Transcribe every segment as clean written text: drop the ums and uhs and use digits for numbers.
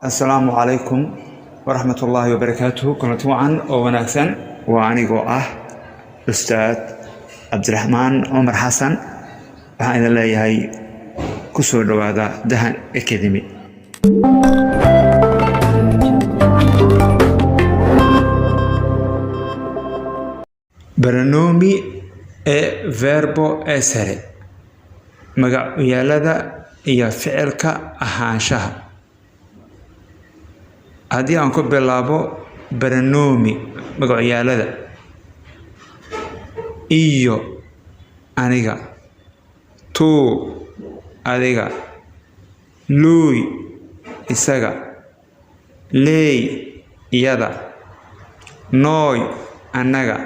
Asalaamu calaykum waraxmatullaahi wabarakaatuhu. Kulanti wacan oo wanaagsan. Waa anigoo ah Ustaad Cabdiraxmaan Cumar Xasan. Waxaan idin leeyahay, ku soo dhowaada Dahan Academy. Pronomi e verbo essere, magacyaalada iyo ficilka ahaanshaha. Haddii aan ku bilaabo pronomi, magacyaalada: io, aniga; tu, adiga; lui, isaga; lei, iyada; noi, annaga;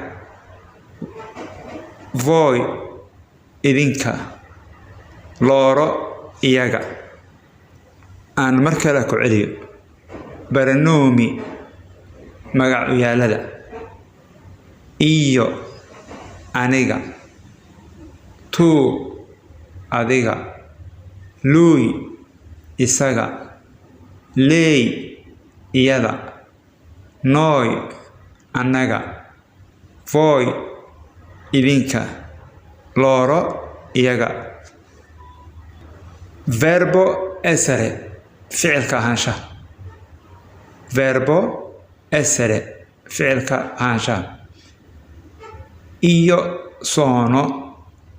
voi, idinka; loro, iyaga. Aan mar kale ku celiyo. Pronomi, magacyaalada: io, aniga; tu, adiga; lui, isaga; lei, iyada; noi, annaga; voi, idinka; loro, iyaga. Verbo essere, ficilka ahaanshaha. Verbo essere, ficilka ahaanshaha: io sono,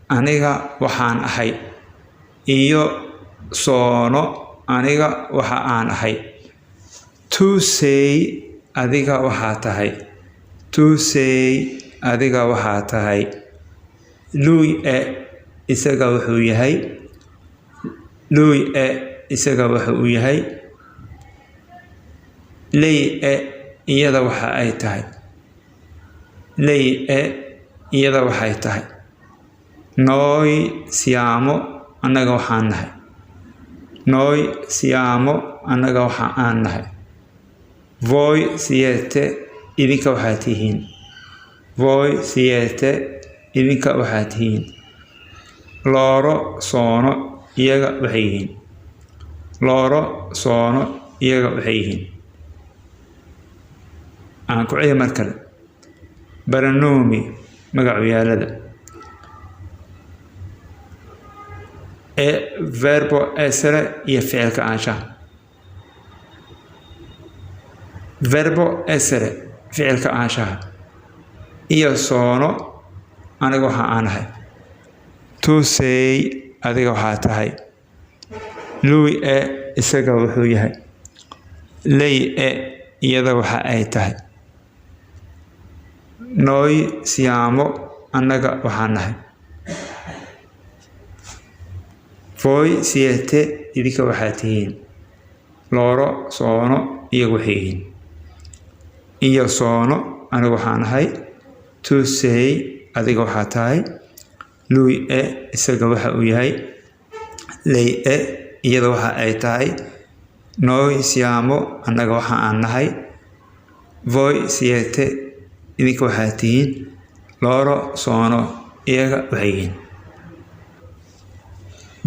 aniga waxaan ahay. Io sono, aniga waxa aan ahay. Tu sei, adiga waxaa tahay. Tu sei, adiga waxaa tahay. Lui è, isaga wuxuu yahay. Lui è, isaga waxa uu yahay. Lei è, iyada waxa ay tahay. Lei è, iyada waxay tahay. Noi siamo, annaga waxaan nahay. Noi siamo, annaga waxa aan nahay. Voi siete, idinka waxaa tihiin. Voi siete, idinka waxaa tihiin. Loro sono, iyaga waxay yihiin. Loro sono, iyaga waxay yihiin. Aan ku celiyo mar kale. Pronomi, magacyaalada, e verbo essere iyo ficilka ahaanshaha. Verbo essere, ficilka ahaanshaha: io sono, aniga waxa aan ahay; tu sei, adiga waxaa tahay; lui è, isaga wuxuu yahay; lei è, iyada waxa ay tahay; noi siamo, annaga waxaan nahay; voi siete, idinka waxaa tihiin; loro sono, iyagu waxay yihiin. Io sono, aniga waxaan ahay; tu sei, adiga waxaa tahay; lui è, isaga waxa uu yahay; lei è, iyada waxa ay tahay; noi siamo, annaga waxa aan nahay; voi siete, idinka waxaa tihiin; loro sono, iyaga waxay yihiin.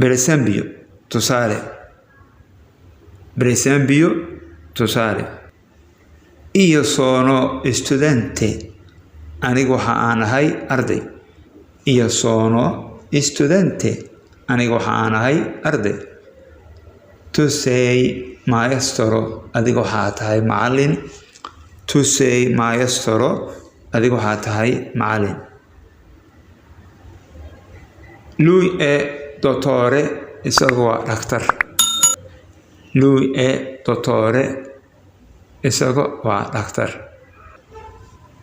Per esempio, tusaale. Per esempio, tusaale: io sono studente, anigu waxa aan ahay arday. Io sono studente, aniga waxa aan ahay arday. Tu sei maestro, adiga waxaa tahay macallin. Tu sei maestro, adiga waxaa tahay macallin. Lui è dottore, isagu waa dhakhtar. Lui è dottore, isagu waa dhakhtar.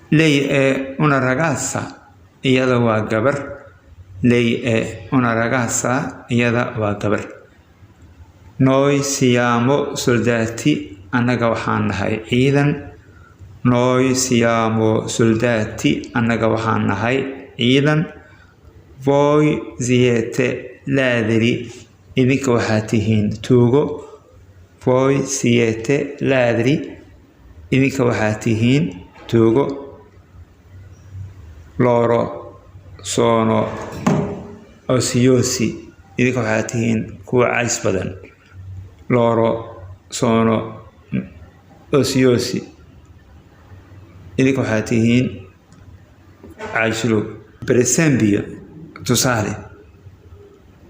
Lei è una ragazza, iyada waa gabar. Lei è una ragazza, iyada waa gabar. Noi siamo soldati, annaga waxaan nahay ciidan. Noi siamo soldati, annaga waxaan nahay ciidan. Voi siete ladri, idinka waxaa tihiin tuugo. Voi siete ladri, idinka waxaa tihiin tuugo. Loro sono oziosi, idinka waxaa tihiin kuwa cays badan. Loro sono Oziosi, idinka waxaa tihiin caajislow. Per esempio, tusaale,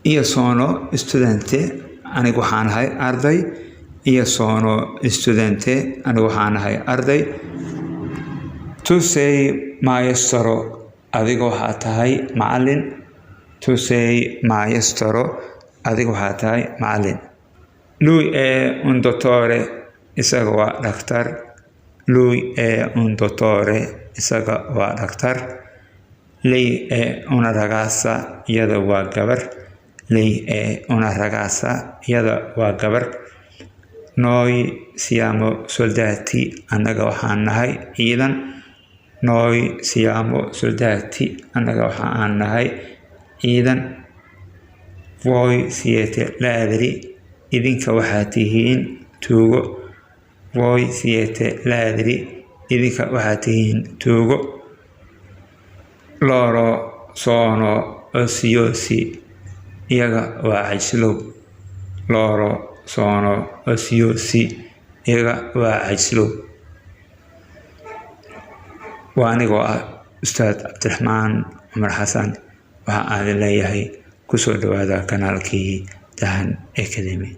io sono studente, anigu waxaan ahay arday. Io sono studente, anigu waxaan ahay arday. Tu sei maestro, adiga waxaa tahay macalin. Tu sei maestro, adiga waxaa tahay macalin. Lui è un dottore, isaga waa dhakhtar. Lui è un dottore, isaga waa dhakhtar. Lei è una ragazza, iyada waa gabar. Lei è una ragazza, iyada waa gabar. Noi siamo soldati, annaga waxaan nahay ciidan. Noi siamo soldati, annaga waxa aan nahay ciidan. Voi siete ladri, idinka waxaa tihiin tuugo. Voi siete ladri, idinka waxaa tihiin tuugo. Loro sono oziosi, iyaga waa caajislow. Loro sono oziosi, iyaga waa caajislow. Waa anigoo ah Ustaad Cabdiraxmaan Cumar Xasan. Waxa aan leeyahay, kusoo dhawaada kanaalkii Dahan Academy.